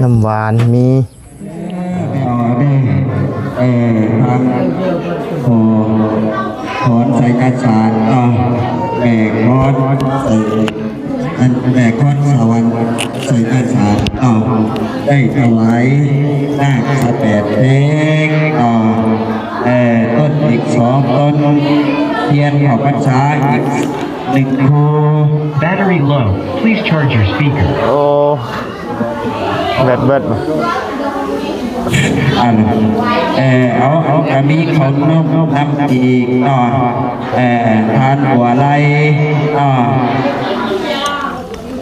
ນ້ຳຫວານມີ ເອີ ທາງ ຂໍ ຂອນໄຊກາສານເນາະ ແມ່ຂອນໄຊ ອັນ ແມ່ຂອນສະຫວັນໄຊກາສານເນາະ ໄດ້ຖວາຍນາກສະແປດເພງເນາະ ເອີ ຕົ້ນອີກສອງຕົ້ນ ທຽນເຂົ້າພັນສາອີກໜຶ່ງຄູ່. Battery low. Please charge your speaker. ໂອ້ ແບັດເບິດ. ອັນ ເອີ ເອົາ ເອົາ ກະມີເຂົ້າໜົມນຳອີກເນາະ ເອີ ທານບົວໄລເນາະ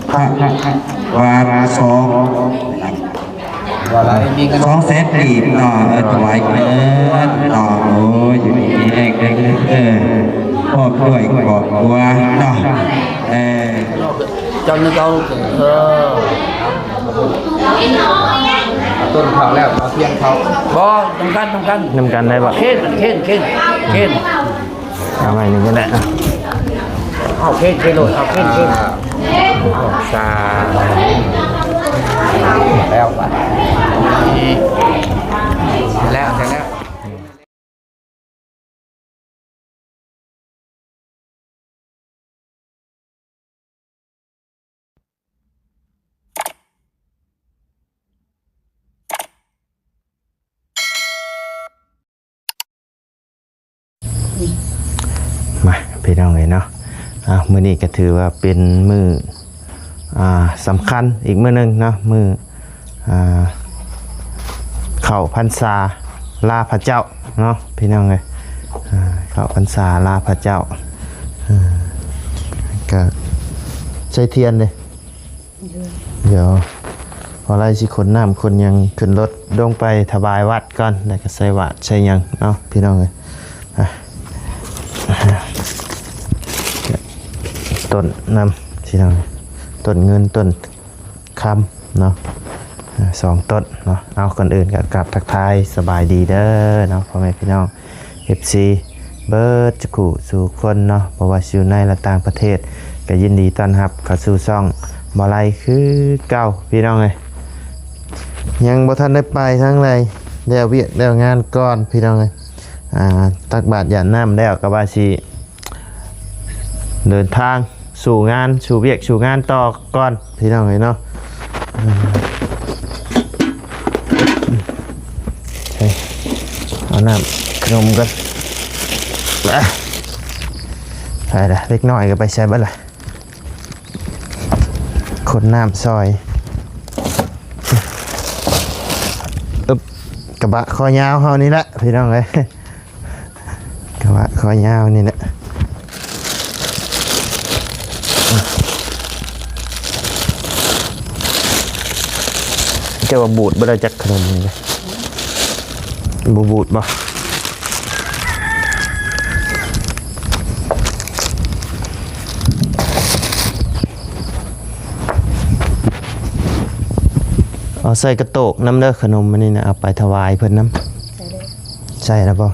ພະ ພະ ຫວານສອງ ສອງແສນກີບເນາະ ເອີ ຖວາຍເງິນເນາະ ໂອ້ຍ ຢູ່ດີມີແຮງເດີ ເອີ ພ້ອມດ້ວຍຄອບຄົວເນາະ ເອີ ເຈົ້າໜຶ່ງເຈົ້າ ເອີ ຕົ້ນເຂົ້າແລ້ວ ເອົາທຽນເຂົ້າ ບໍ່ ນຳກັນ ນຳກັນ ນຳກັນໄດ້ບໍ່? ເຄນ ເຄນ ເຄນ ເຄນ ເອົາໄວ້ນີ້ກໍໄດ້ ເອົາເຄນ ເຄນໂລດ ເອົາເຄນ ເຄນ ສາ ແລ້ວບັດນີ້ ແລ້ວ ແລ້ວ. ມາ ພີ່ນ້ອງເອີຍເນາະ ເອົາ ມື້ນີ້ກໍຖືວ່າເປັນມື້ ອ່າ ສຳຄັນອີກມື້ໜຶ່ງເນາະ ມື້ ອ່າ ເຂົ້າພັນສາລາພະເຈົ້າເນາະ ພີ່ນ້ອງເອີຍ ອ່າ ເຂົ້າພັນສາລາພະເຈົ້າ ເອີ ກະໃຊ້ທຽນເດ້ ດຽວພໍ່ໄລ່ຊິຂົນນ້ຳຂົນຫຍັງຂຶ້ນລົດລົງໄປຖວາຍວັດກ່ອນ ແລ້ວກໍໃສ່ບາດໃສ່ຫຍັງເນາະ ພີ່ນ້ອງເອີຍ ອ່າ ຕົ້ນນຳ ພີ່ນ້ອງ ຕົ້ນເງິນຕົ້ນ ຄຳເນາະ ເອີ ສອງຕົ້ນເນາະ ເອົາ ກ່ອນອື່ນກໍກາບທັກທາຍສະບາຍດີເດີເນາະ ພໍ່ແມ່ພີ່ນ້ອງ ເອັຟຊີ ເບິດສູ່ຜູ້ສູ່ຄົນເນາະ ບໍ່ວ່າຊິຢູ່ໃນ ແລະ ຕ່າງປະເທດ ກໍຍິນດີຕ້ອນຮັບເຂົ້າສູ່ຊ່ອງບໍ່ໄລ່ຄືເກົ່າ ພີ່ນ້ອງເອີຍ ຍັງບໍ່ທັນໄດ້ໄປທາງໃດ ແລ້ວວຽກແລ້ວງານກ່ອນ ພີ່ນ້ອງເອີຍ ອ່າ ຕັກບາດຢາດນ້ຳແລ້ວ ກໍວ່າຊິ ເດີນທາງສູ່ງານ ສູ່ວຽກສູ່ງານຕໍ່ກ່ອນ ພີ່ນ້ອງເອີຍເນາະ ເອີ ເອົານ້ຳຂະໜົມກ່ອນ ໄປລະ ເດັກນ້ອຍກໍໄປໃສເບິດລະ ຂົນນ້ຳຊ່ອຍ ອຶບ ກະບະຄໍຍາວເຮົານີ້ແຫຼະ ພີ່ນ້ອງເອີຍ. ກະບະຄໍຍາວນີ້ແຫຼະ ຈະວ່າບູດບໍ່ໄດ້ຈັກຂະໜົມນີ້ ບໍ່ບູດບໍ່? ເອົາໃສ່ກະໂຕກນຳເດີ ຂະໜົມອັນນີ້ນະ ເອົາໄປຖວາຍເພິ່ນນຳ. ໃສ່ແລ້ວ ໃສ່ແລ້ວບໍ່?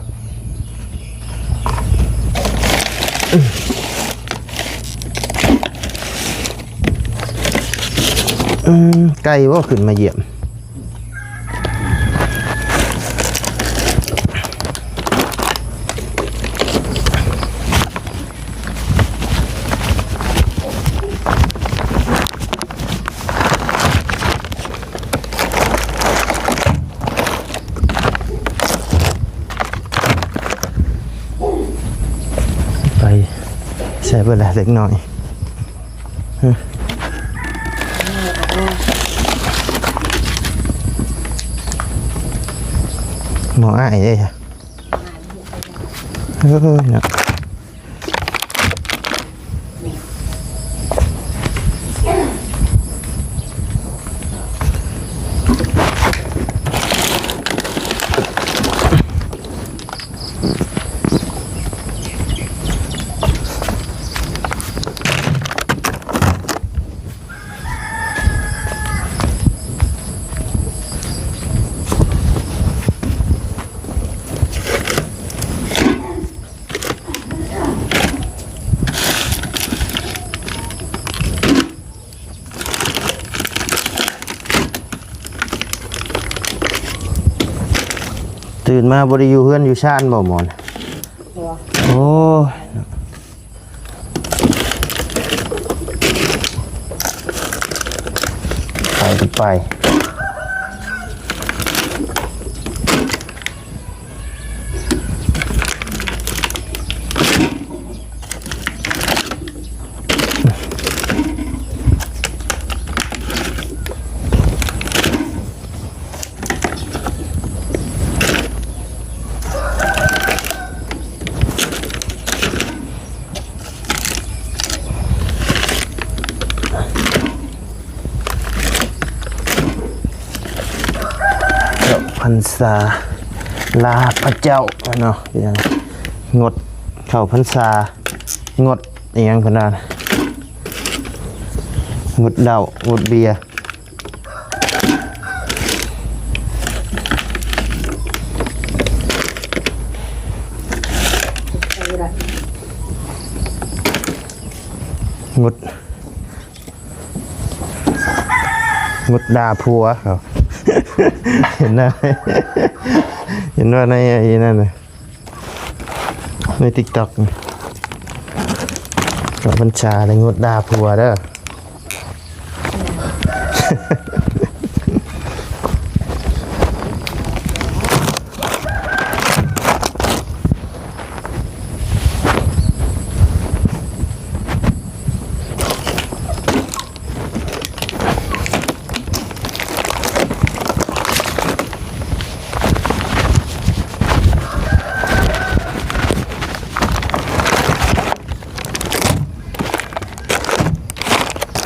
ອືມ ໄກ່ບໍ່ຂຶ້ນມາຢ້ຽມ? ໄປໃສເບິດລະເດັກນ້ອຍ? ໝໍອ້າຍເດ້ ເອີຍເນາະ. ເ ຕື່ນມາບໍ່ໄດ້ຢູ່ເຮືອນຢູ່ຊານບໍ່ໝໍນະ? ບໍ່. ໂອ້ຍ ໄປກໍໄປ. ເຂົ້າພັນສາລາພະເຈົ້າເນາະ ງົດເຂົ້າພັນສາ ງົດອີ່ຫຍັງເພິ່ນວ່າ ງົດເຫຼົ້າ ງົດເບຍ. ງົດ ງົດດ່າຜົວເຂົາ ເຫັນນະ ເຫັນວ່າໃນໄອ້ນັ້ນນະ ໃນຕິກຕັອກ ເຂົ້າພັນສາແລ້ວງົດດ່າຜົວເດີ.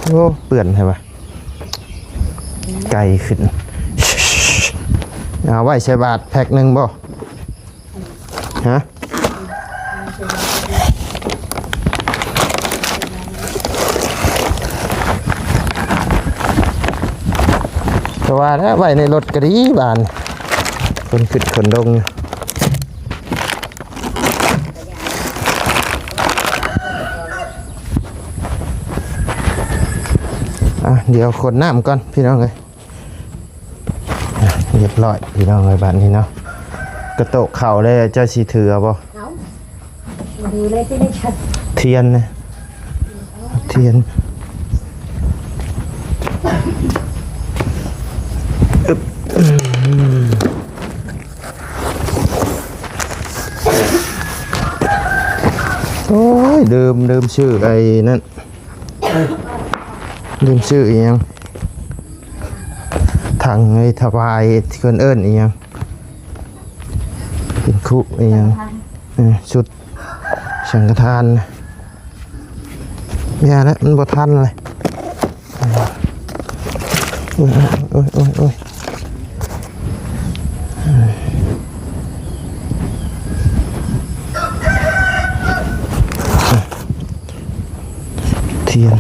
ໂອ້ ເປື້ອນແທ້ວະ ໄກ່ຂຶ້ນ. ເອົາໄວ້ໃສ່ບາດແພັກໜຶ່ງບໍ່? ຮະ? ກໍວ່າແລ້ວ ໄວ້ໃນລົດກໍດີບາດ ຄົນຂຶ້ນຄົນລົງ. ອ່ະ ດຽວຂົນນ້ຳກ່ອນພີ່ນ້ອງເອີຍ. ອ່ະ ຮຽບຮ້ອຍພີ່ນ້ອງເອີຍ ບາດນີ້ເນາະ ກະໂຕະເຂົ້າແລ້ວ ເຈົ້າຊິຖືເອົາບໍ່? ເອົາ ບໍ່ຖືເລີຍ ຊິໄດ້ຈັດທຽນນະ ທຽນ. ໂອ້ຍ ລືມ ລືມຊື້ໄອ້ນັ້ນ ລືມຊື້ອີ່ຫຍັງ ຖັງໄວ້ຖວາຍ ເພິ່ນເອີ້ນອີ່ຫຍັງ ເປັນຄຸອີ່ຫຍັງ ເອີ ຊຸດສັງຄະທານ. ຢ່າລະ ມັນບໍ່ທັນເລີຍ. ໂອ້ຍ ໂອ້ຍ ໂອ້ຍ ໂອ້ຍ ທຽນ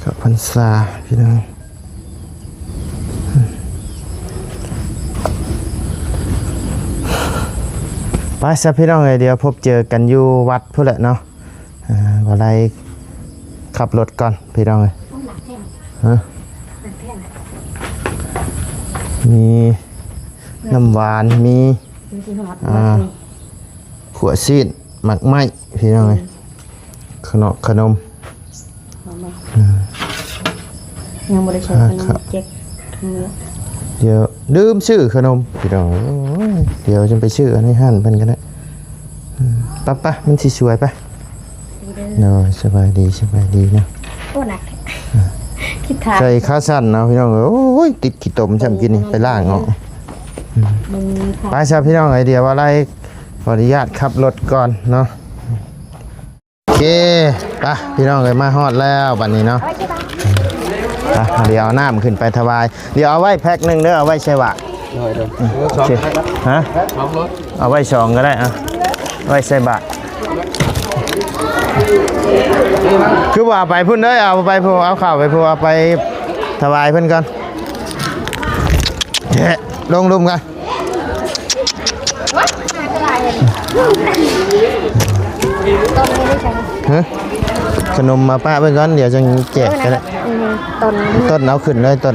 ເຂົ້າພັນສາພີ່ນ້ອງ. ໄປຊະພີ່ນ້ອງເອີຍ ດຽວພົບເຈີກັນຢູ່ວັດພຸ້ນແຫຼະເນາະ. ອ່າ ບໍ່ໄດ້ ຂັບລົດກ່ອນພີ່ນ້ອງເອີຍ. ຮະ? ມີນ້ຳຫວານ ມີ ອ່າ ຂົ້ວຊີ້ນ ໝາກໄມ້ພີ່ນ້ອງເອີຍ. ຂະໜົມ ຂະໜົມ ຍັງບໍ່ໄດ້ໃຊ້ຂະໜົມເຈັກ ດຽວລືມຊື້ຂະໜົມພີ່ນ້ອງ. ໂອ້ຍ ດຽວຈັ່ງໄປຊື້ໃນຮ້ານເພິ່ນກໍໄດ້. ໄປໆ ມັນຊິສວຍ ໄປ. ໂດຍ ສະບາຍດີ ສະບາຍດີເນາະ. ໂອ້ ໜັກ ຄິດຖ້າ ໃສ່ຂາສັ້ນເນາະພີ່ນ້ອງ. ໂອ້ຍ ຕິດຂີ້ຕົມຊ້ຳ ກິນນີ້ ໄປລ້າງອອກ. ໄປຊະພີ່ນ້ອງເອີຍ ດຽວວ່າໄລ ຂໍອະນຸຍາດຂັບລົດກ່ອນເນາະ. ໂອເຄ ໄປພີ່ນ້ອງເອີຍ ມາຮອດແລ້ວບັດນີ້ເນາະ. ອ່ະ ດຽວເອົານ້ຳຂຶ້ນໄປຖວາຍ ດຽວເອົາໄວ້ແພັກໜຶ່ງເດີ ເອົາໄວ້ໃສ່ບາດ. ໂດຍ ໂດຍ ອືມ ສອງ ໂອເຄ ແພັກນະ ຮະ ສອງໂລ ເອົາໄວ້ສອງກໍໄດ້ ອ່ະ ໄວ້ໃສ່ບາດ. ຄືວ່າເອົາໄປພຸ້ນເດີ ເອົາໄປພຸ້ນ ເອົາເຂົ້າໄປພຸ້ນ ເອົາໄປຖວາຍເພິ່ນກ່ອນ. ເອີ ລົງລຸ່ມກ່ອນ. ຮະ? ຂະໜົມມາປະໄວ້ກ່ອນ ດຽວຈັ່ງແຈກກໍໄດ້. ອືມ ຕົ້ນ ຕົ້ນເອົາຂຶ້ນເລີຍ ຕົ້ນ.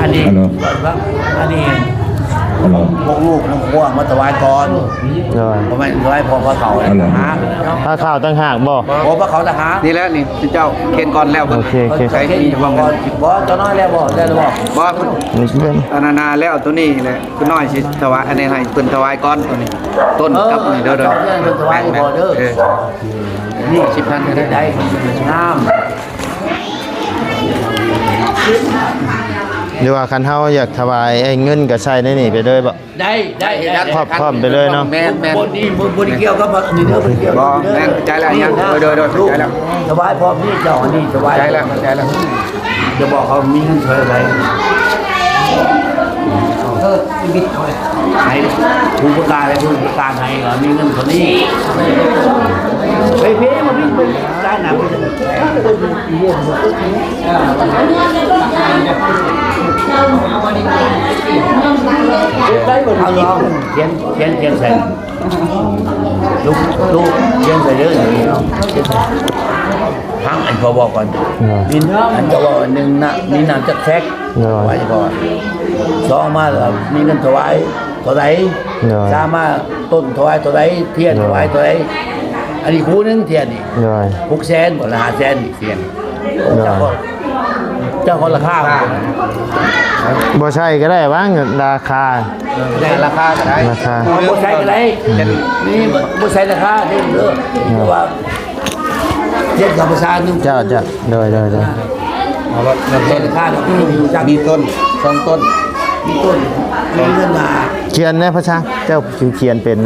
ອັນນີ້ ອັນນີ້ ພວກລູກນຳຄົວມາຖວາຍກ່ອນ ໂດຍ ບໍ່ແມ່ນຖວາຍພວກພະເຂົ້າ ອັນນີ້ ຫາ ພະເຂົ້າຕ່າງຫາກບໍ່? ບໍ່ ພະເຂົ້າຕ່າງຫາກ ນີ້ແຫຼະ ນີ້ເຈົ້າເຂັນກ່ອນແລ້ວ ໂອເຄ ໂອເຄ ໃສ່ນີ້ບໍ່ ບໍ່ ບໍ່ ຕົວນ້ອຍແລ້ວບໍ່? ໄດ້ແລ້ວບໍ່? ບໍ່ ນີ້ເປັນ ອັນນັ້ນນະ ແລ້ວຕົວນີ້ແຫຼະ ຕົວນ້ອຍຊິຖວາຍ ອັນນີ້ໃຫ້ເພິ່ນຖວາຍກ່ອນ ຕົວນີ້ ຕົ້ນກັບນີ້ເດີ ເອີ ເດີ ເພິ່ນຖວາຍບໍ່ເດີ ເອີ ນີ້ ສິບພັນ ກໍໄດ້ ງາມ ຫຼືວ່າຄັນເຮົາຢາກຖວາຍ ເອີ ເງິນກໍໃສ່ໃນນີ້ໄປເລີຍບໍ່? ໄດ້ ໄດ້ ໄດ້ ໄດ້ ພ້ອມ ພ້ອມໄປເລີຍເນາະ ແມ່ນ ແມ່ນ ບໍ່ນີ້ ບໍ່ ບໍ່ໄດ້ກ່ຽວກັບນີ້ເດີ ບໍ່ກ່ຽວ ບໍ່ ແມ່ນ ເຂົ້າໃຈແລ້ວ ເອີ ໂດຍ ໂດຍ ເຂົ້າໃຈແລ້ວ ຖວາຍພ້ອມນີ້ເຈົ້າ ອັນນີ້ຖວາຍ ເຂົ້າໃຈແລ້ວ ເຂົ້າໃຈແລ້ວ ຈະບອກເຂົາມີເງິນເທົ່າໃດ ເອີ ໃຫ້ຜູ້ປະກາດ ໃຫ້ຜູ້ປະກາດໃຫ້ວ່າມີເງິນເທົ່ານີ້ ໄປເພມາພິດເບິ່ງ ເອົາລອງຂຽນ ຂຽນ ຂຽນໃສ່ ລູກ ລູກຂຽນໃສ່ເດີ ເນາະ ຟັງອັນເຂົາເວົ້າກ່ອນ ເອີ ມີອັນເຈົ້າເວົ້າອັນໜຶ່ງນະ ມີນ້ຳຈັກແຊັກ ໂດຍ ໄວ້ກ່ອນ ສອງມາແລ້ວມີເງິນຖວາຍເທົ່າໃດ ໂດຍ ສາມມາຕົ້ນຖວາຍເທົ່າໃດ ທຽນຖວາຍເທົ່າໃດ ອັນນີ້ຄູ່ໜຶ່ງທຽນນີ້ ໂດຍ ຫົກແສນບໍ່ ລະຫ້າແສນນີ້ທຽນ ໂດຍ ເຈົ້າຂອງ ເຈົ້າຂອງລາຄາ ບໍ່ໃສ່ກໍໄດ້ຫວາ ລາຄາ ເອີ ລາຄາກໍໄດ້ ລາຄາ ບໍ່ໃສ່ກໍໄດ້ ນີ້ບໍ່ໃສ່ລາຄາເດ້ ເອີ ເພາະວ່າ ເຮັດກັບປະຊາຊົນ ເຈົ້າ ເຈົ້າ ໂດຍ ໂດຍ ໂດຍ ເອົາລະ ເລີ່ມຕົ້ນ ມີຕົ້ນ ສອງຕົ້ນ ມີຕົ້ນ ມີເງິນມາ ຂຽນແດ່ພະຊ່າງ ເຈົ້າຂຽນເປັນ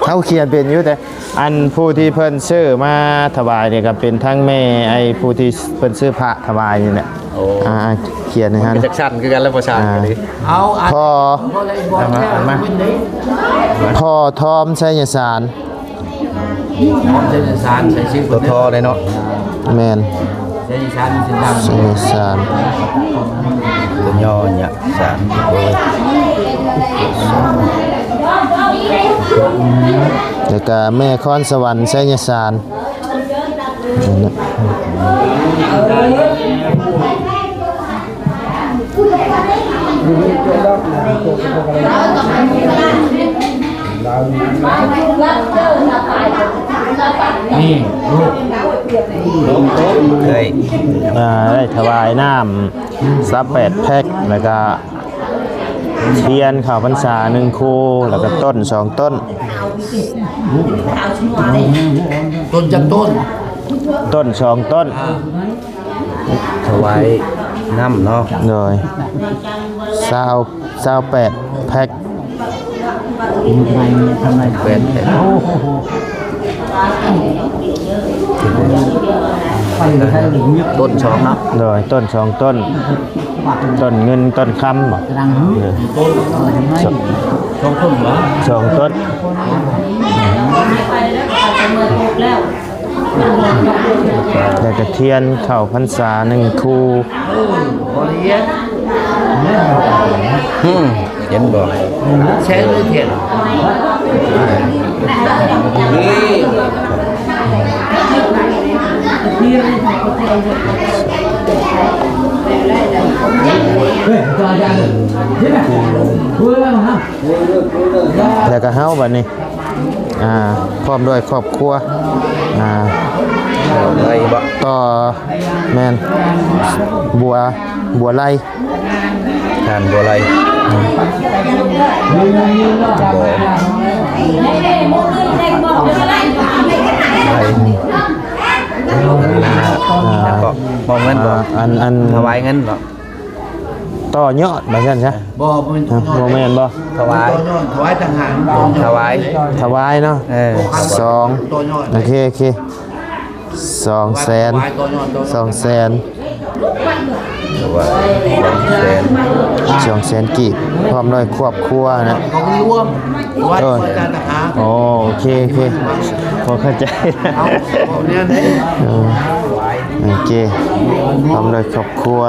ເຮົາຂຽນເປັນຢູ່ ແຕ່ອັນຜູ້ທີ່ເພິ່ນຊື້ມາຖວາຍນີ້ກໍເປັນທັງແມ່ ໄອ້ຜູ້ທີ່ເພິ່ນຊື້ພະຖວາຍນີ້ແຫຼະ ໂອ້ ອ່າ ຂຽນໃຫ້ຫັ້ນ ຈັກຊັ້ນຄືກັນແລ້ວພະຊ່າງ ອ່າ ນີ້ ເອົາ ພໍ ພໍທອມໄຊຍະສານ ໄຊຍະສານ ໃສ່ຊື່ ໂຕທໍເດ້ເນາະ ແມ່ນ ໄຊຍະສານ ໄຊຍະສານ ໂຕຍໍຍະສານ ໂອ້ຍ ແລ້ວກະແມ່ຄອນສະຫວັນໄຊຍະສານ. ນີ້ລູກ ເຄີຍ ອ່າ ໄດ້ຖວາຍນ້ຳຊາວແປດແພັກ ແລ້ວກະທຽນເຂົ້າພັນສາໜຶ່ງຄູ່ ແລ້ວກະຕົ້ນສອງຕົ້ນ ຕົ້ນຈັກຕົ້ນ? ຕົ້ນສອງຕົ້ນ ອ່າ ຖວາຍນ້ຳເນາະ ໂດຍ ຊາວ ຊາວແປດແພັກ ແປດແພັກ ຕົ້ນສອງເນາະ ໂດຍ ຕົ້ນສອງຕົ້ນ ຕົ້ນເງິນຕົ້ນຄຳບໍ? ເອີ ສອງຕົ້ນບໍ? ສອງຕົ້ນ ແລ້ວກະທຽນເຂົ້າພັນສາໜຶ່ງຄູ່ ອືມ ເຫັນບໍ່? ແຊງເລີຍທຽນ ນີ້ ແລ້ວກະເຮົາບັດນີ້ ອ່າ ພ້ອມດ້ວຍຄອບຄົວ ອ່າ ໄລ່ບໍ່? ຕໍ່ ແມ່ນ ບົວ ບົວໄລ່ ທ່ານບົວໄລ່ ບໍ່ ໄລ່ ອ່າ ແລ້ວກໍມອບເງິນບໍ່? ອ່າ ອັນ ອັນ ຖວາຍເງິນບໍ່? ຕໍ່ຍອດວ່າຊັ້ນຊະ ບໍ່ ບໍ່ແມ່ນຕໍ່ຍອດ ບໍ່ແມ່ນບໍ່? ຖວາຍ ຕໍ່ຍອດ ຖວາຍຕ່າງຫາກ ຖວາຍ ຖວາຍເນາະ ເອີ ສອງ ຕໍ່ຍອດ ໂອເຄ ໂອເຄ ສອງແສນ ຖວາຍຕໍ່ຍອດ ສອງແສນ ສອງແສນ ສອງແສນກີບ ພ້ອມດ້ວຍຄອບຄົວນະ ຂອງລວມ ຖວາຍ ເອີ ຕໍ່ຍອດຕ່າງຫາກ ອໍ ໂອເຄ ໂອເຄ ພໍເຂົ້າໃຈ ເອົາ ເອົາແນວໃດ ເອີ ໂອເຄ ພ້ອມດ້ວຍຄອບ ຄົວ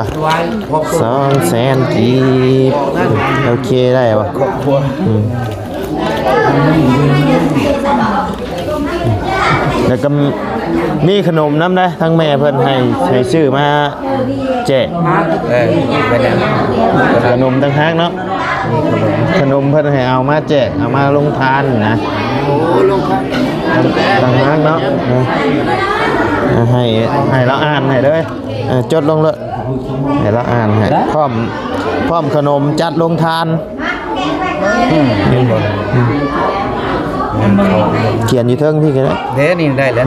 ສອງແສນກີບ ໂອເຄ ໄດ້ບໍ່? ຄອບຄົວ ອືມ ແລ້ວກໍມີຂະໜົມນຳເດ້ ທາງແມ່ເພິ່ນໃຫ້ ໃຫ້ຊື້ມາແຈກ ເອີ ເປັນຫຍັງ? ຂະໜົມຕ່າງຫາກເນາະ ມີຂະໜົມ ຂະໜົມເພິ່ນໃຫ້ເອົາມາແຈກ ເອົາມາລົງທານນະ ໂອ້ ລົງທານ ຕ່າງຫາກເນາະ ເອີ ໃຫ້ ໃຫ້ລາວອ່ານໃຫ້ເດີ ເອີ ຈົດລົງໂລດ ໃຫ້ລາວອ່ານໃຫ້ ພ້ອມ ພ້ອມຂະໜົມຈັດໂຮງທານ ອືມ ຂຽນຢູ່ເທິງພີ້ກໍໄດ້ ເດ້ ນີ້ໄດ້ແລ້ວ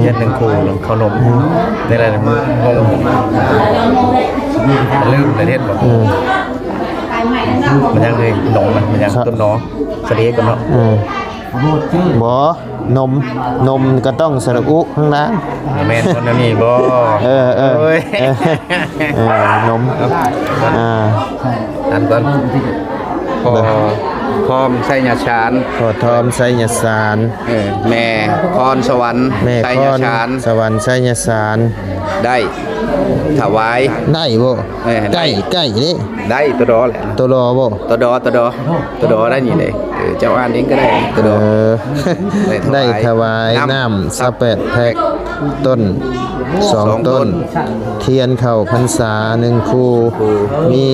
ຂຽນໜຶ່ງຄູ່ ເຂົ້າໜົມ ອືມ ໄດ້ແລ້ວ ລືມແລ້ວເຮັດບໍ່ ອືມ ມັນຍັງເລີຍ ໜົມ ມັນຍັງ ຕົ້ນໜໍ ສະເດກກັນເນາະ ອືມ ບໍ່ ນົມ ນົມກໍຕ້ອງສະຫຼະອຸຂ້າງລ່າງ ແມ່ນຄົນອັນນີ້ບໍ່? ເອີ ເອີ ໂອ້ຍ ເອີ ເອີ ນົມ ອ່າ ອ່ານກ່ອນ ພໍ່ທອມໄຊຍະສານ ພໍ່ທອມໄຊຍະສານ ເອີ ແມ່ພອນສະຫວັນ ແມ່ ໄຊຍະສານ ພອນສະຫວັນໄຊຍະສານ ໄດ້ຖວາຍ ໄດ້ບໍ່? ເອີ ໄກ່ ໄກ່ເດ້ ໄດ້ ໂຕດໍແຫຼະ ໂຕດໍບໍ່? ໂຕດໍ ໂຕດໍ ໂຕດໍໄດ້ນີ້ເດ້ ເອີ ເຈົ້າອ່ານເອງກໍໄດ້ ໂຕດໍ ເອີ ໄດ້ຖວາຍ ໄດ້ຖວາຍນ້ຳ ນ້ຳຊາວແປດແພັກ ຕົ້ນສອງ ສອງ ຕົ້ນ ຕົ້ນ ທຽນເຂົ້າພັນສາໜຶ່ງຄູ່ ຄູ່ ມີ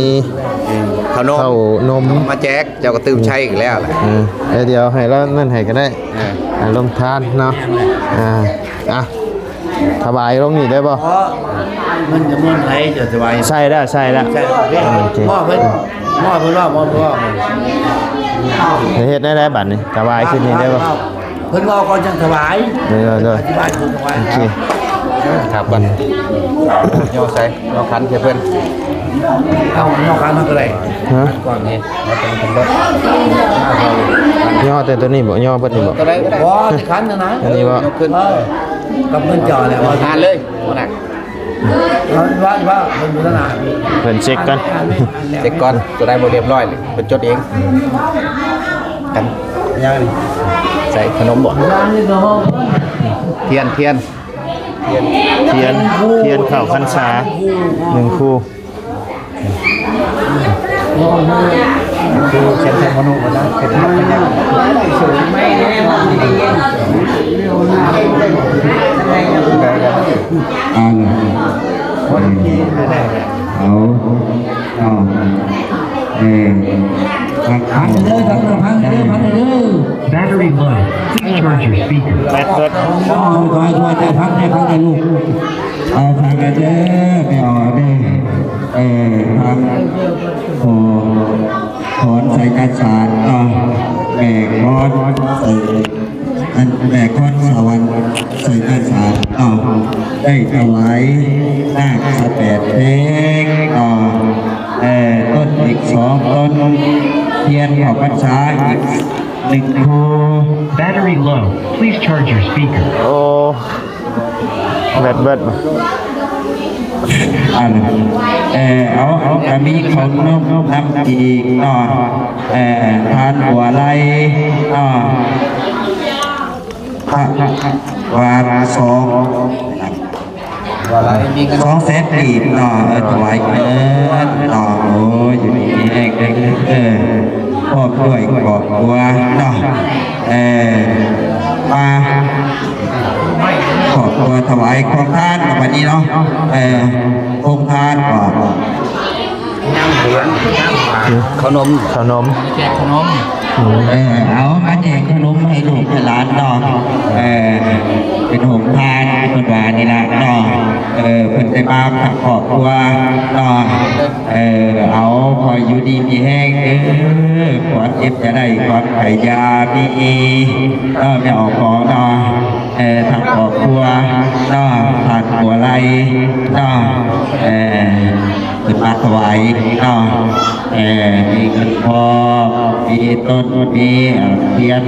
ອືມ ເຂົ້າໜົມ ເຂົ້າໜົມມາແຈກ ເຈົ້າກໍຕື່ມໃຊ້ອີກແລ້ວແຫຼະ. ເອີ ດຽວໃຫ້ລາວນັ້ນໃຫ້ກໍໄດ້ ເອີ ອາ ລົງທານເນາະ. ອ່າ ອ່ະ ຖວາຍລົງນີ້ໄດ້ບໍ່? ເພິ່ນຈະເມືອນໄທ ຈະຖວາຍ ໃສ່ແລ້ວ ໃສ່ແລ້ວ ໃສ່ແລ້ວ. ໂອເຄ ມອບເພິ່ນ ມອບເພິ່ນວ່າ ມອບເພິ່ນວ່າ ເຮັດໄດ້ແລ້ວບັດນີ້ ຖວາຍຂຶ້ນນີ້ໄດ້ບໍ່? ເພິ່ນເວົ້າກ່ອນຈັ່ງຖວາຍ. ໂດຍໆ ອະທິບາຍເພິ່ນຖວາຍ. ໂອເຄ ຖາບກ່ອນ ຍໍໃສ່ ຍໍຂັນໃສ່ເພິ່ນ. ເອົາ ຍໍຂັນມາກໍໄດ້. ຮະ? ກ່ອນນີ້ ເອົາຕົວນີ້ຂຶ້ນເບິດ. ຍໍແຕ່ຕົວນີ້ບໍ່? ຍໍເບິດນີ້ບໍ່? ຕົວໃດກໍໄດ້. ບໍ່ ຂັນນັ້ນນະ. ອັນນີ້ບໍ່? ຍົກຂຶ້ນ. ເອີ ກັບເງິນເຈົ້າແຫຼະ. ອ່ານເລີຍ ຫົວໜ້າ. ວ່າ ວ່າເພິ່ນຢູ່ທາງໜ້າ ເພິ່ນເຊັກກ່ອນ ເຊັກກ່ອນ ຕົວໃດບໍ່ຮຽບຮ້ອຍເພິ່ນຈົດເອງ. ກັນຍັງນີ້ ໃສ່ຂະໜົມບໍ່? ທຽນ ທຽນ ທຽນ ທຽນເຂົ້າພັນສາ ໜຶ່ງຄູ່. ອ່າ ເອົາ ເອົາ ເອີ ຟັງເດີ ຟັງເດີ ຟັງເດີ ຟັງເດີ. Battery low. Please charge your speaker. ແບັດເບິດ. ເອົາ ຄອຍ ຄອຍ ຄອຍ ຟັງເດີ ຟັງເດີລູກ. ເອົາ ຟັງເດີ ແມ່ອອກເດີ. ເອີ ຟັງ ຂໍ ຂອນໃສ່ການສານເນາະ ແມ່ຂອນໃສ່ ອັນແມ່ຂອນສະຫວັນໃສ່ການສານເນາະ ໄດ້ຖວາຍນາກສະແປດເພງເນາະ ເອີ ຕົ້ນອີກສອງຕົ້ນ ທຽນເຂົ້າພັນສາອີກໜຶ່ງຄູ່. Battery low. Please charge your speaker. ໂອ້ ແບັດເບິດ. ອັນ ເອີ ເອົາ ເອົາ ກະມີເຂົ້າໜົມນຳອີກເນາະ ເອີ ທານບົວໄລເນາະ ພະ ພະ ວາລາສອງ ສອງແສນກີບເນາະ ເອີ ຖວາຍເງິນເນາະ. ໂອ້ຍ ຢູ່ດີມີແຮງເດີ ເອີ ພ້ອມດ້ວຍຄອບຄົວເນາະ ເອີ ມາ ຄອບຄົວຖວາຍຂອງທານບັດນີ້ເນາະ ເອີ ໂຮງທານກໍ ເຂົ້າໜົມ ເຂົ້າໜົມ ແຈກເຂົ້າໜົມ ເອີ ເອົາມາແຈກເຂົ້າໜົມໃຫ້ລູກໃຫ້ຫຼານເນາະ ເອີ ເປັນໂຮງທານເພິ່ນວ່ານີ້ລະເນາະ ເອີ ເພິ່ນໄດ້ມາພັກຄອບຄົວເນາະ. ເອີ ເອົາ ຂໍຢູ່ດີມີແຮງເດີ ຄວາມເຈັບຢ່າໄດ້ ຄວາມໄຂ້ຢ່າມີເນາະ ແມ່ອອກຂອງເນາະ ເອີ ທັງຄອບຄົວເນາະ ທ່ານບົວໄລເນາະ ເອີ ເພິ່ນມາຖວາຍເນາະ ເອີ ມີເງິນທອງ ມີຕົ້ນ ມີທຽນ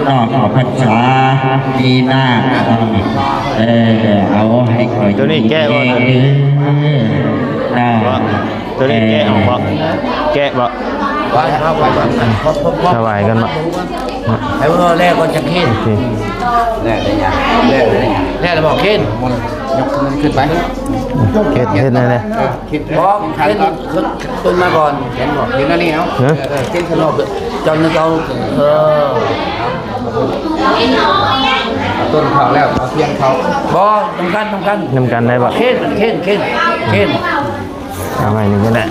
ເນາະ ເຂົ້າພັນສາ ມີນ້ຳເນາະ ເອີ ເອົາໃຫ້ຂ້ອຍ ໂຕນີ້ແກະບໍ່? ເນາະ ໂຕນີ້ແກະອອກບໍ່? ແກະບໍ່? ໄວ້ ໄວ້ ໄວ້ ຖວາຍກັນບໍ່? ໃຫ້ເພິ່ນເວົ້າແລ້ວກ່ອອນຈັ່ງເຮັດ. ໂອເຄ ແລ້ວໄດ້ຫຍັງ? ແລ້ວໄດ້ຫຍັງ? ແລ້ວແລ້ວບໍ່ເຄນ? ມັນຍົກຂຶ້ນ ຂຶ້ນໄປ ເຮັດ ເຮັດແນວໃດ? ເອີ ຄິດ ບໍ່ ເຄນ ເພິ່ນມາກ່ອນ ເຫັນບໍ່? ເຫັນອັນນີ້ເອົາ ຮະ? ເອີ ເຄນຂ້າງນອກ ຈອນເຂົາ ເອີ ຕົ້ນເຂົ້າແລ້ວ ເອົາທຽນເຂົ້າ ບໍ່ ນຳກັນ ນຳກັນ ນຳກັນໄດ້ບໍ່? ເຄນ ເຄນ ເຄນ ເຄນ ເອົາໄວ້ນີ້ກໍໄດ້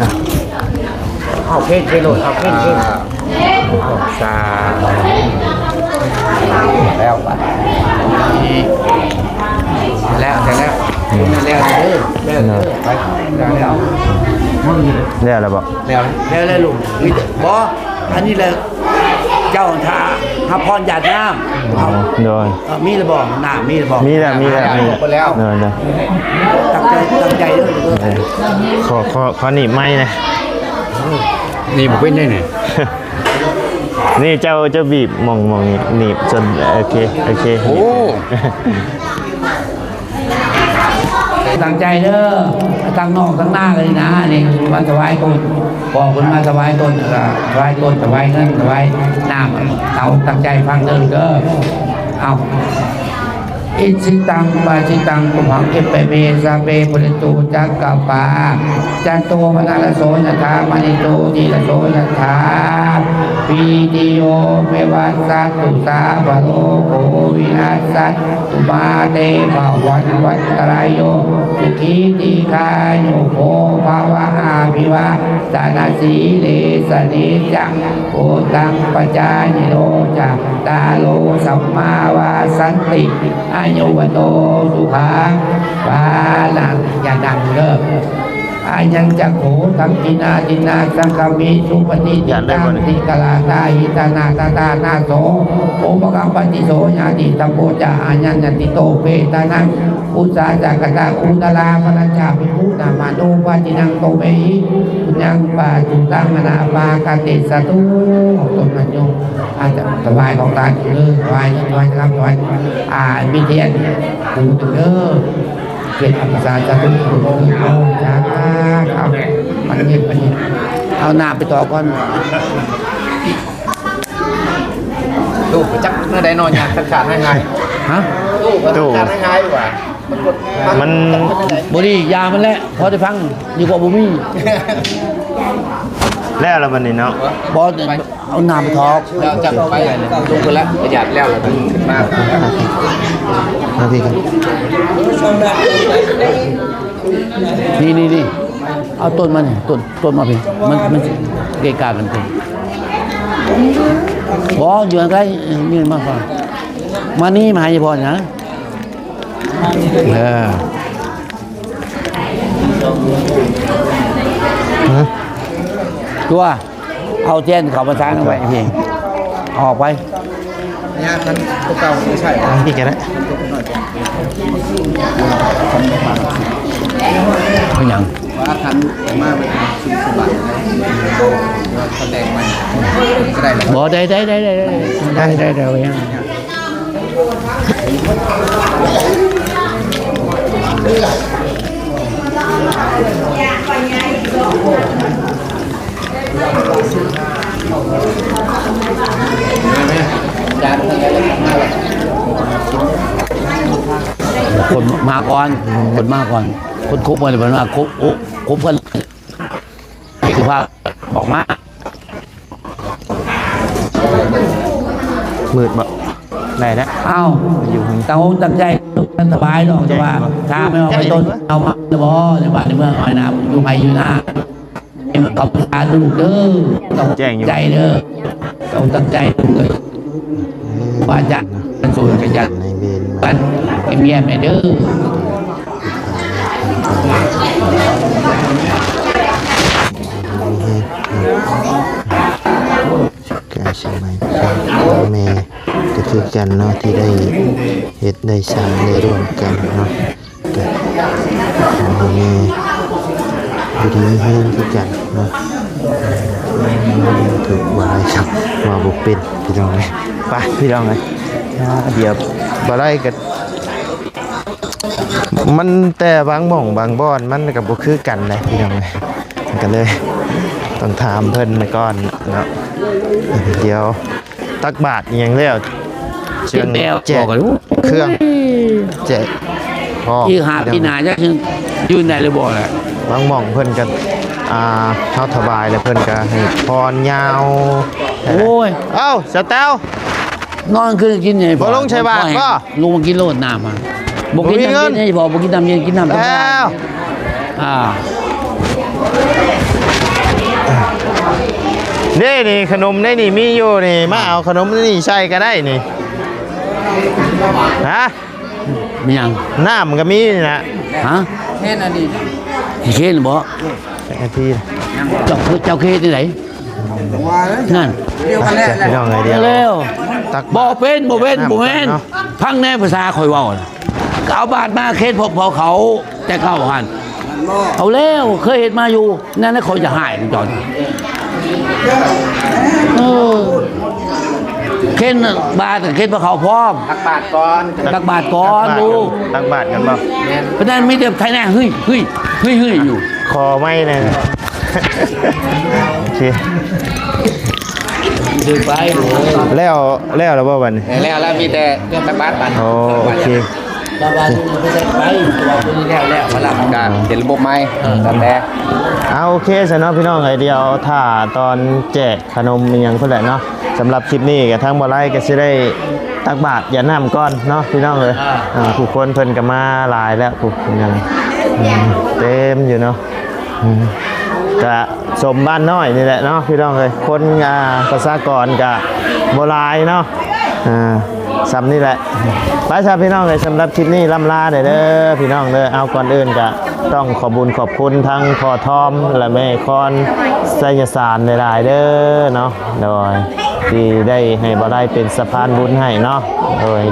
ເອົາເຄນ ເຄນໂລດ ເອົາເຄນ ເຄນ ສາມ ແລ້ວບັດນີ້ ແລ້ວ ແລ້ວ ແລ້ວເດີ ແລ້ວເດີ ໄປ ແລ້ວ ແລ້ວ ແລ້ວແລ້ວບໍ່? ແລ້ວ ແລ້ວ ແລ້ວລູກ ບໍ່ ອັນນີ້ແຫຼະ ເຈົ້າຖ້າຮັບພອນຢາດນ້ຳ ອໍ ໂດຍ ເອີ ມີແລ້ວບໍ່? ນ້ຳມີແລ້ວບໍ່? ມີແລ້ວ ມີແລ້ວ ມີແລ້ວ ໂດຍ ໂດຍ ຕັ້ງໃຈ ຕັ້ງໃຈເດີ ເອີ ຂໍ ຂໍ ຂໍໜີບໄມ້ແດ່ ໜີບບໍ່ເປັນໄດ໋ນີ້ ນີ້ເຈົ້າ ເຈົ້າບີບໝ່ອງ ໝ່ອງນີ້ ໜີບຈົນ ໂອເຄ ໂອເຄ ໂອ້ ຕັ້ງໃຈເດີ ທັງນອກທັງນາເລີຍນະ ນີ້ມາຖວາຍຕົ້ນ ພໍ່ເພິ່ນມາຖວາຍຕົ້ນ ແລ້ວກໍຖວາຍຕົ້ນ ຖວາຍເງິນ ຖວາຍນ້ຳ ເອົາຕັ້ງໃຈຟັງເດີລູກເດີ ເອົາ ອິຊິຕັງ ປະສິຕັງ ຕຸມຫັງ ຂິດຖະເມ ສັບເພ ປຸເຣນຕຸ ສັງກະປາ ຈັນໂຕ ປະນະລະໂສ ຍະຖາ ມະນີ ໂຊຕິລະໂສ ຍະຖາ ປີຕິໂຍ ວິວັດສັນຕຸ ສັບພະໂລໂກ ວິນັດສັນຕຸ ມາເຕ ພະວັດວັນຕະລາຍໂຍ ສຸຂີ ດີຄາຍຸໂກ ພະວະ ອະພິວາທະນະສີລິສະນິດຈັງ ພຸດທັງ ປະຈາຍິໂນ ຈາຕາໂລ ສຳມາວາສັນຕິ ອາຍຸວັນໂນ ສຸຂັງ ພະລັງ ຢ່າດັງເດີ ອາຍັນຈັກໂຂ ທັງກິນາທິນາ ສັງຄະມິ ສຸປະຕິທິຕັງ ທິກະລາຕາຫິຕານາທາທານາໂສ ໂອປະກຳປະຕິໂສ ຍາຕິສັບໂພຈະ ອາຍັນຍັນຕິໂຕ ເປຕານັງ ປຸດສາຈາກະຕາ ອຸດຕະລາພະລັນຈາ ພິກຂຸນາມາໂນ ປະຕິນັງໂຕ ເມຫິ ປຸນຍັງ ປະຈຸຕັງ ອະນາປາກາເຕ ສາທຸ ເອົາຕົ້ນມາໂຍມ ອາ ຖວາຍຂອງທານເດີ ຖວາຍ ຖວາຍ ຖວາຍ ອ່າ ມີທຽນປູເດີ ເປັນອັກສາ ສາທຸ ໂອ ສາທຸ ເອົາ ມັນເຮັດ ມັນເຮັດ ເອົານ້ຳໄປຕໍ່ກ່ອນ ຕູ້ໄປຈັກແນວໃດເນາະ ຍາກຄັກໆ ງ່າຍໆ ຮະ? ຕູ້ໄປ ຕູ້ ຄັກໆ ງ່າຍໆ ວ່າ ມັນ ມັນບໍ່ດີ ຢ່າມັນແຫຼະ ພໍໄດ້ຟັງ ດີກວ່າບໍ່ມີ ແລ້ວລະບັດນີ້ເນາະ ບໍ່ ເອົານ້ຳໄປຖອກ ເຈົ້າ ເຈົ້າໄປ ລົງໄປແລ້ວ ປະຢັດແລ້ວລະ ມາ ມາພີ້ກັນ ນີ້ໆໆ ເອົາຕົ້ນມານີ້ ຕົ້ນ ຕົ້ນມາພີ້ ມັນ ມັນຊິເກະກະກັນ ຕົ້ນ ບໍ່ ຢູ່ໃກ້ ນີ້ມາ ມານີ້ ມາໃຫ້ພໍ່ນະ ເອີ ຮະ ຕົວ ເອົາແຈນເຂົ້າມາຊານໄວ້ເພງ ອອກໄປ ຍາຄັນຕົວເກົ່າບໍ່ໃຊ້ ອັນນີ້ກໍໄດ້ ເປັນຫຍັງ? ວ່າຄັນມາເປັນສິບກວ່າບາດ ສະແດງໃໝ່ກໍໄດ້ລະ ບໍ່ ໄດ້ ໄດ້ ໄດ້ ໄດ້ ໄດ້ ໄດ້ ບໍ່ຫຍັງ. ຄົນມາກ່ອນ ຄົນມາກ່ອນ ຄົນຄົບເພິ່ນ ເພິ່ນມາຄົບ ໂອ້ ຄົບເພິ່ນ ຄືພາອອກມາ ມືດບໍ່? ໄດ້ແລ້ວ ເອົ້າ ຢູ່ ຕັ້ງອົກຕັ້ງໃຈ ສະບາຍດອກ ແຕ່ວ່າຖ້າແມ່ນອອກໄປຕົ້ນ ເອົາມາແລ້ວບໍ່ ໃນບ້ານໃນເມືອງ ເອົາໃຫ້ນາ ຢູ່ໄຮ່ຢູ່ນາ ເຂົ້າພາລູກເດີ ຕ້ອງ ແຈ້ງຢູ່ ໃຈເດີ ຕ້ອງຕັ້ງໃຈລູກເອີຍ ວ່າຈະ ເນາະ ໂສນກະຍັນ ໃນເວນ ກັນ ເງຽບໆ ແດ່ເດີ. ກະສະບາຍໃຈ ແມ່ກະຄືກັນເນາະ ທີ່ໄດ້ເຮັດໄດ້ສ້າງໄດ້ຮ່ວມກັນເນາະ ກະຂໍໃຫ້ແມ່ຢູ່ດີມີແຮງຄືກັນເນາະ ຖືກວ່າໄດ້ ເວົ້າບໍ່ເປັນ ພີ່ນ້ອງເອີຍ ໄປ ພີ່ນ້ອງເອີຍ ດຽວບໍ່ໄດ້ກະ ມັນແຕ່ບາງໝ່ອງບາງບ່ອນມັນກະບໍ່ຄືກັນເດ້ພີ່ນ້ອງເອີຍ ກະເລີຍຕ້ອງຖາມເພິ່ນກ່ອນເນາະ ດຽວຕັກບາດອີ່ຫຍັງແລ້ວ ເຄື່ອງແຈກ ເຄື່ອງແຈກ ພໍ ອີກຫ້າປີໜ້າຈັກຊິຢືນໄດ້ຫຼືບໍ່ລະ ບາງໝ່ອງເພິ່ນກະ ອ່າ ເຮົາຖວາຍແລ້ວເພິ່ນກະໃຫ້ພອນຍາວ ໂອ້ຍ ເອົ້າ ສະແຕວ ນອນຄືກິນໃຫຍ່ ບໍ່ລົງໃສ່ບາດບໍ່? ລົງມາກິນໂລດນ້ຳ ບໍ່ກິນນ້ຳເຢັນໃຫ້ພໍ່ ບໍ່ກິນນ້ຳເຢັນ ກິນນ້ຳ ແລ້ວ ອ່າ ນີ້ ນີ້ ຂະໜົມໃນນີ້ມີຢູ່ນີ້ ມາເອົາຂະໜົມໃນນີ້ໃສ່ກະໄດ້ນີ້ ຮະ ມີຫຍັງ? ນ້ຳກະມີນີ້ນະ ຮະ ເຫັນອັນນີ້ ຊິເຫັນບໍ່? ຈັກນາທີ ເຈົ້າ ເຈົ້າເຮັດຈັ່ງໃດ? ນັ້ນ ດຽວກັນແລ້ວ ພີ່ນ້ອງເອີຍ ດຽວແລ້ວ ຕັກ ບໍ່ເປັນ ບໍ່ເປັນ ນ້ຳ ບໍ່ແມ່ນ ເນາະ ຟັງແດ່ພາສາຂ້ອຍເວົ້ານະ ກະເອົາບາດມາເຄັນພວກເຂົາ ແຕ່ເກົ່າຫັ້ນ ເອົາແລ້ວ ເຄີຍເຮັດມາຢູ່ ນັ້ນແຫຼະ ຂ້ອຍຈະຮ້າຍເຈົ້າ ເອີ ເຄັນບາດ ເຄັນພວກເຂົາພ້ອມ ຕັກບາດກ່ອນ ຕັກບາດກ່ອນ ຕັກບາດ ລູກ ຕັກບາດກັນບໍ່? ແມ່ນ ເພາະນັ້ນມີແຕ່ໄທນາ ຫຶ້ຍ ຫຶ້ຍ ຫຶ້ຍ ຫຶ້ຍຢູ່ ຂໍໄມ້ແດ່ ໂອເຄ ຖືກໄປ ແລ້ວ ແລ້ວແລ້ວບໍ່ບັດນີ້? ແລ້ວ ແລ້ວ ມີແຕ່ເລື່ອງຕັກບາດບັດ ໂອເຄ ແຕ່ວ່າຢູ່ມັນກໍຈະໄປ ແຕ່ວ່າຕົວນີ້ແລ້ວແລ້ວ ມາລຳ ກໍເປັນລະບົບໃໝ່ ເອີ ແລ້ວແຕ່ ເອົາ ໂອເຄຊະເນາະ ພີ່ນ້ອງເອີຍ ດຽວຖ້າຕອນແຈກຂະໜົມອີ່ຫຍັງພຸ້ນແຫຼະເນາະ. ສຳລັບຄລິບນີ້ກໍທາງບໍ່ໄລກໍຊິໄດ້ຕັກບາດຢາດນ້ຳກ່ອນເນາະ ພີ່ນ້ອງເອີຍ. ອ່າ ອ່າ ຜູ້ຄົນເພິ່ນກໍມາຫຼາຍແລ້ວ ຜູ້ ຍັງ ອືມ ເຕັມຢູ່ເນາະ. ອືມ ກະສົມບ້ານນ້ອຍນີ້ແຫຼະເນາະ ພີ່ນ້ອງເອີຍ. ຄົນ ອ່າ ປະຊາກອນກະບໍ່ຫຼາຍເນາະ ອ່າ ຊ່ຳນີ້ແຫຼະ. ໄປຊະ ພີ່ນ້ອງເອີຍ ສຳລັບຄລິບນີ້ລ່ຳລາໄດ້ເດີ ພີ່ນ້ອງເດີ. ເອົາ ກ່ອນອື່ນກະຕ້ອງຂອບບຸນຂອບຄຸນທັງພໍ່ທອມ ແລະ ແມ່ຄອນໄຊຍະສານຫຼາຍໆເດີເນາະ ໂດຍ ທີ່ໄດ້ໃຫ້ບໍ່ໄດ້ເປັນສະພານບຸນໃຫ້ເນາະ ໂດຍ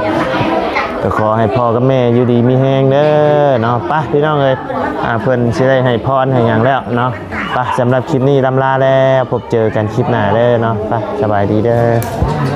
ກໍຂໍໃຫ້ພໍ່ກັບແມ່ຢູ່ດີມີແຮງເດີເນາະ. ໄປ ພີ່ນ້ອງເອີຍ ອ່າ ເພິ່ນຊິໄດ້ໃຫ້ພອນໃຫ້ຫຍັງແລ້ວເນາະ. ໄປ ສຳລັບຄລິບນີ້ລ່ຳລາແລ້ວ ພົບເຈີກັນຄລິບໜ້າເດີເນາະ. ໄປ ສະບາຍດີເດີ.